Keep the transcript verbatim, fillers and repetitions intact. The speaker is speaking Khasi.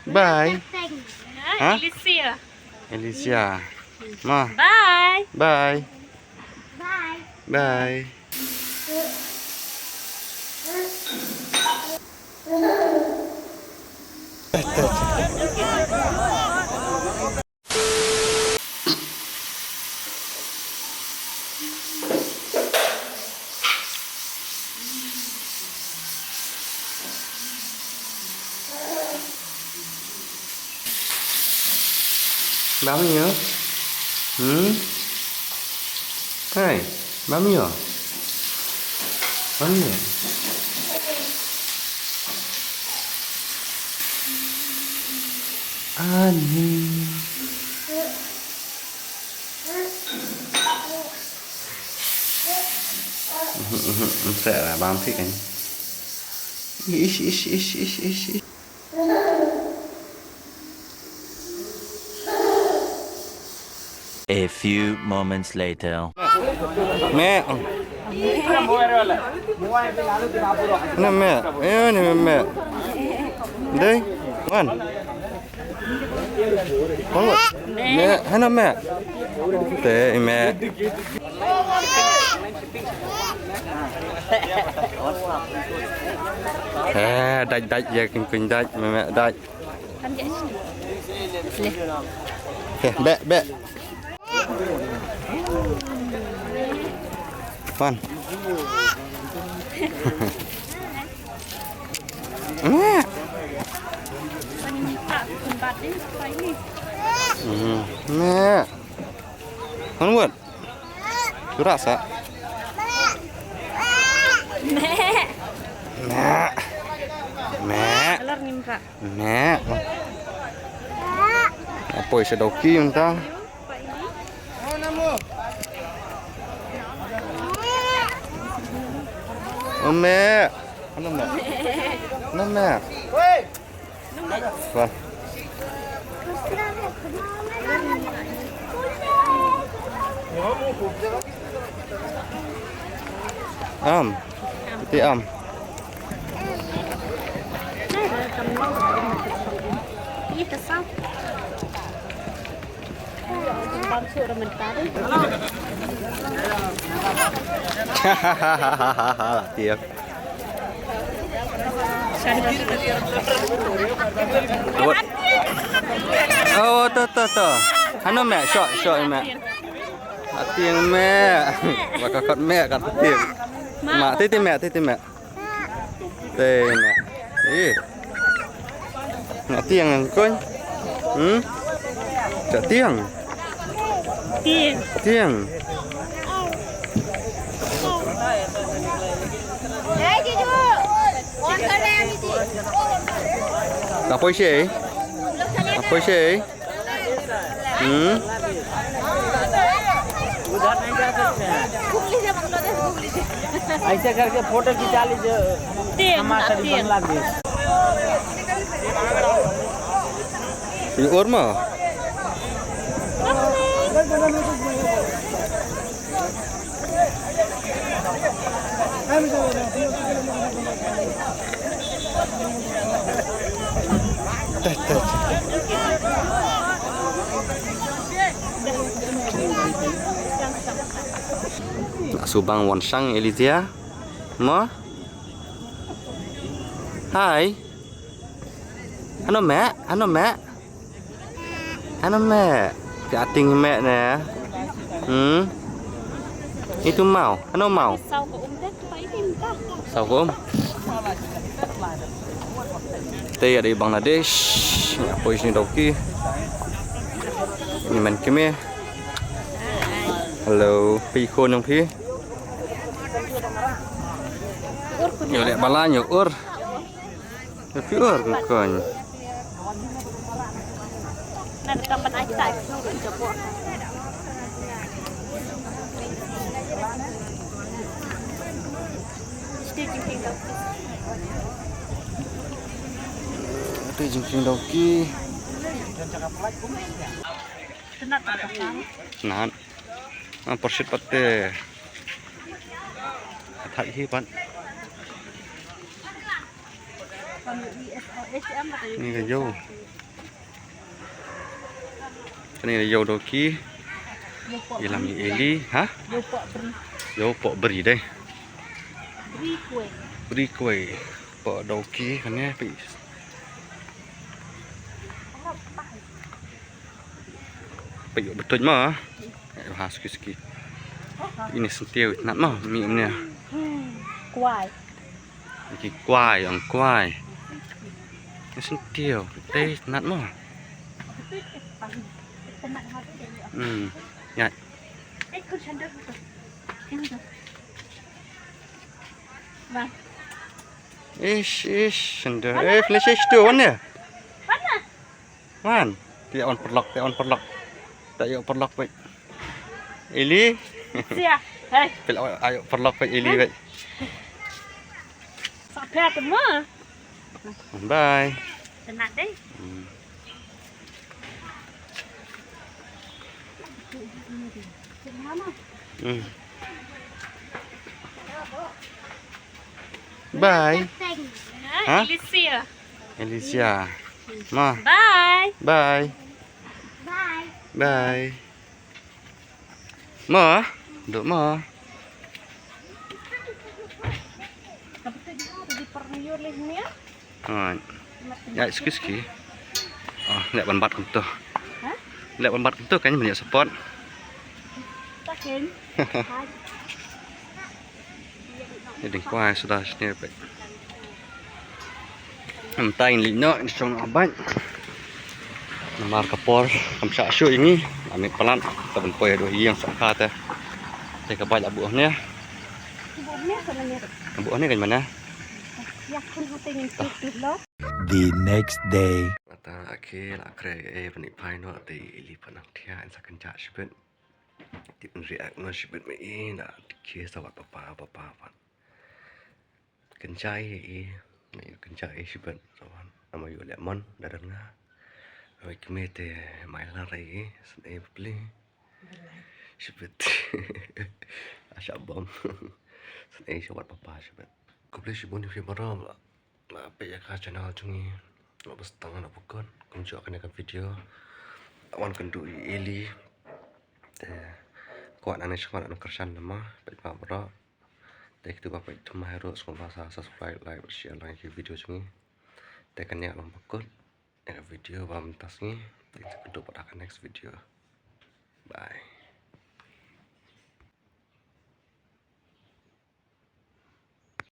Bye. Ha? Alicia. Alicia. Ma. Bye. Bye. Bye. Bye. Bam ïa? Hmm? Hey, bam ïa? Bam ïa? Ani. Msek lah bam phi kan. Ish, ish, ish, ish, ish, ish. A few moments later. Meh. Na meh. Eh, ni meh. Dei. Wan. Wan. Meh. Hana meh. Te meh. Eh, dait, dait, ïa, kin, kin, dait, meh, meh, dait. Kan dia sini. Leh. Okey, beh, beh. Pan. Meh. Hmm, meh. Onward. Surak sa. Meh. Meh. Meh. Alar ngim ka. Meh. Apoi sha Doki mynta. Oh, meh. Ano meh? Ano meh? Wah. Am. Ti am. Tiap. What? Oh, to, to, to. Hano meh, shot, shot meh. Atieng meh. Baka kot meh kat tieng. Ma, titi meh, titi meh. Te meh. Eh. Nga tieng nga koi. Hmm? Nga tieng. Tieng. Tieng. Nga poi shi. Nga poi shi. Hmm? उधर नहीं जा सकते हैं। ऐसे करके फोटो खिंचा लीजिए। तीन, टमाटर तीन। बंगला में। Ini orma. Subang Wonsang Elysia. Mo? Hai. Hano meh? Hano meh? Hano meh? Ka ating meh ne. Hmm? Itu mau. Hano mau. Saw ko um. Te ïa dei Bangladesh. Ïa poi shini Doki. Ni man kmie. Hello. Phi khun nong phi. Ïa leh bala ïa ur. Ïa phi ur kon. Te jingkieng Doki. Nat. Ah, pyrshit pat te. Thait hi pat. Ni ka ïew. Kane ïa u Doki. Ïalam i Eli, ha? Ïa u Pok Bri. Ïa u Pok Bri dei. Bri Kuei. Bri Kuei. Pok Doki kane peit. Peit ïa u Betuid mo. Ïa ha suki suki. Ini Syntiew, nat mo, mi um ne. Kwai. Ki kwai, ong kwai. Ini Syntiew, te nat mo. Hmm. Ya. Ish, ish, Syntiew. Eh, flash ish tu, wan ya? Wan. Te wan paralok, te wan paralok. Te ïa paralok peit. Eli. Sia. Hei. Peit ïa paralok peit Eli peit. Sa pia tu mo. Bye. Tenat dei. Hmm. Hmm. Bye. Ha? Alicia. Alicia. Ma. Bye. Bye. Bye. Bye. Ma, duk ma. Alright. Ya, excuse ki. Oh, leh ban bat kumto. Ha? Leh ban bat kumto kan ban ïa support. Takin. Ïa ding kwai suda sne peit. Mynta ngin leit noh, ngin shong noh bad. Namar ka por kam shah shuh ïa ngi. Ngin palat, ta ban poi haduh ïing sa kha te. Te ka bike la buh ne. Buh ne kan mana? The next day. Ata ake la kre e, pyni phai noh te Eli pat nang thiah, ngin sa kynjah shibit. Tip nri ak no shibit me i na dikhe sa wat papa papa pat. Kynjah i i, me i kynjah i shibit sa wat. Ama yu leh mon da dang nga. Ama kme te mai lar i, sne i pli. Shibit. Asha bom. Sne i sa wat papa shibit. Khublei shibun ïa phi baroh. Ba peit ïa ka channel jong ngi. Ba bas tang na pukon kumjuh kane ka video. Wan kynduh ïa Eli. Te kwah nang ne shwa nang kyrshan nama peit ba baroh. Te kito ba peit thymmai ruh sngewbha sa subscribe, like, share lang ïa ki video jong ngi. Te kane long ba kut ïa ka video ba mynta sngi. Te kynduh pat ha ka next video. Bye.